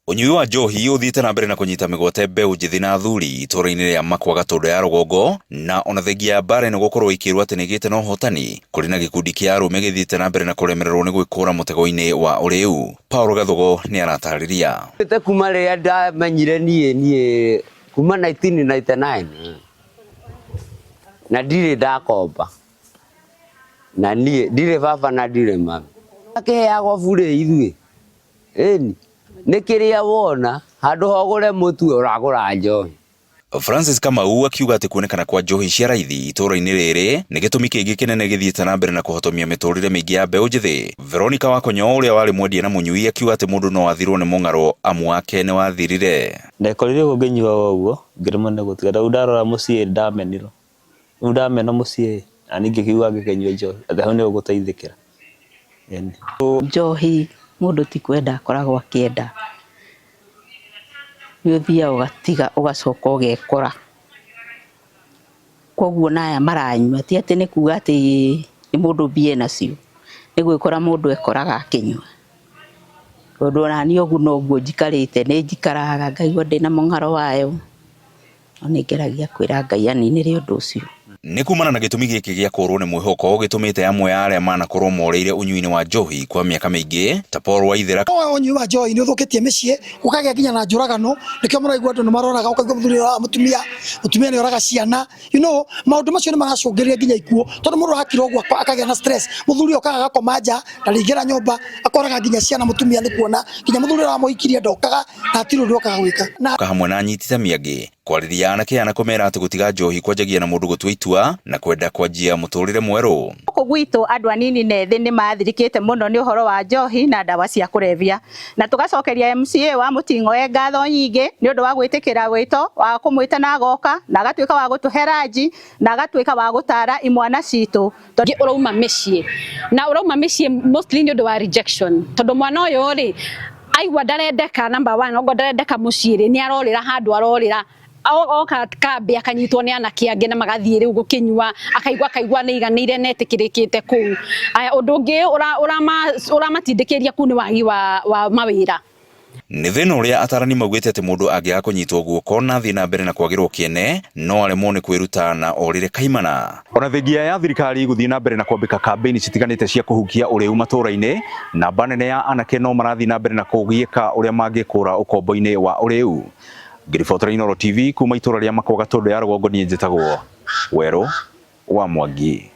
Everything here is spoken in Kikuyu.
Ũnyui wa njohi ũthiĩte na mbere na kũnyita mĩgwate mbeũ njĩthĩ na athuri itũũra-inĩ rĩa Makwa Gatũndũ ya rũgongo, na ona thengia ya mbara ĩno gũkorwo ĩkĩrwo atĩ nĩĩgĩte na ũhotani, kũrĩ na gĩkundi kĩa arũme gĩthiĩte na mbere na kũremererwo nĩ gwĩkũra mũtego-inĩ wa ũrĩu. Paul Gathugo nĩaratarĩria. Te kuma rĩrĩa ndamenyire niĩ niĩ kuma 1999 na ndirĩ ndakomba na niĩ ndirĩ baba na ndirĩ mami akĩheagwo burĩ ithuĩ ĩni nĩ kĩrĩa wona handũ ha ũgũre mũtu ũragũra njohi. Francis Kamau akiuga atĩ kuonekana kwa njohi cia raithi itũũra-inĩ rĩrĩ nĩ gĩtũmi kĩngĩ kĩnene gĩthiĩte na mbere na kũhotomia mĩtũrĩre mĩingĩ ya mbeũ njĩthĩ. Veronica Wakonyo ũrĩa warĩ mwendia na mũnyui akiuga atĩ mũndũ no athirwo nĩ mũng'aro amu wake nĩ wathirire. Ndekorire ũguo ngĩnyuaga ũguo ngĩremwo nĩ gũtiga rĩu ndarora mũciĩ ndamenirwo rĩu ndamenwo mũciĩ nani ngĩkiuga ngĩkĩnyua njohi atĩ hau nĩho ngũteithĩkĩra. Njohi mũndũ ti kwenda akoragwo akĩenda, nĩ ũthiaga ũgatiga ũgacoka ũgekora. Koguo ona aya maranyua ti atĩ nĩ kuga atĩ nĩ mũndũ mbia enacio, nĩ gwĩkora mũndũ ekoraga akĩnyua. Tondũ ona niĩ ũguo noguo njikarĩte nĩ njikaraga ngaigua ndĩna mũng'aro wayo. No nĩ ngeragia kwĩra Ngai aninĩre ũndũ ũcio. Nĩ kumana na gĩtũmi gĩkĩ gĩa kũrwo nĩ mwĩhoko gĩtũmĩte amwe a arĩa manakorwo morĩire ũnyui-inĩ wa njohi kwa mĩaka mĩingĩ ta Paul Waithera, Ũnyui wa njohi nĩ ũthũkĩtie mĩciĩ, gũkagĩa nginya na njũragano, nĩkĩo mũraigua andũ nĩ maroraga, ũkaigua mũthuri nĩ oraga mũtumia, mũtumia nĩ oraga ciana, you know, maũndũ macio nĩ maracũngĩrĩria nginya ikuũ, tondũ mũndũ akira ũguo akagĩa na stress, mũthuri okaga agakoma nja, ndarĩingĩra nyũmba, akoraga nginya ciana mũtumia nĩ kuona, nginya mũthuri ũrĩa wamũhikirie ndokaga, na hatirĩ ũndũ okaga gwĩka. Na hamwe na anyiti itemi angĩ kwarĩria anake aya na kũmera atĩ gũtiga njohi kwanjagia na mũndũ gũtua itua na kwenda kwanjia mũtũrĩre mwerũ. Gũkũ gwitũ andũ anini na ethĩ nĩ mathirikĩte mũno nĩ ũhoro wa njohi na ndawa cia kũrebia, na tũgacokeria MCA wa Mũting'oe ngatho nyingĩ nĩ ũndũ wa gwĩtĩkĩra wĩto wa kũmwĩta na agoka na agatuĩka wa gũtũhe ranji na agatuĩka wa gũtara imwana citũ. Tondũ ũrauma mĩciĩ na ũrauma mĩciĩ mostly nĩ ũndũ wa rejection, tondũ mwana ũyũ rĩ aigua ndarendeka, number one okorwo ndarendeka mũciĩ rĩ nĩ arorĩra handũ arorĩra oka kambĩ akanyitwo nĩ anake angĩ na magathiĩ rĩu gũkĩnyua, akaigua akaigua nĩ aiganĩire na etĩkĩrĩkĩte kũu. Aya, ũndũ ũngĩ ũramatindĩkĩrĩria kũu nĩ wagi wa mawĩra. Nĩ thĩna ũrĩa atarani maugĩte atĩ mũndũ angĩaga kũnyitwo guoko na athiĩ na mbere na kwagĩrwo kĩene no aremwo nĩ kwĩruta na orĩre kaimana. Ona thengia ya thirikari gũthiĩ na mbere na kwambĩka kambĩini citiganĩte cia kũhukia ũrĩu matũra-inĩ, namba nene ya anake no marathiĩ na mbere na kũgiĩka ũrĩa mangĩkũra ũkombo-inĩ wa ũrĩu. Ngĩribotera Inooro TV kuma itũra rĩa Makwa Gatũndũ ya rũgongo niĩ njĩtagwo Werũ wa Mwangi.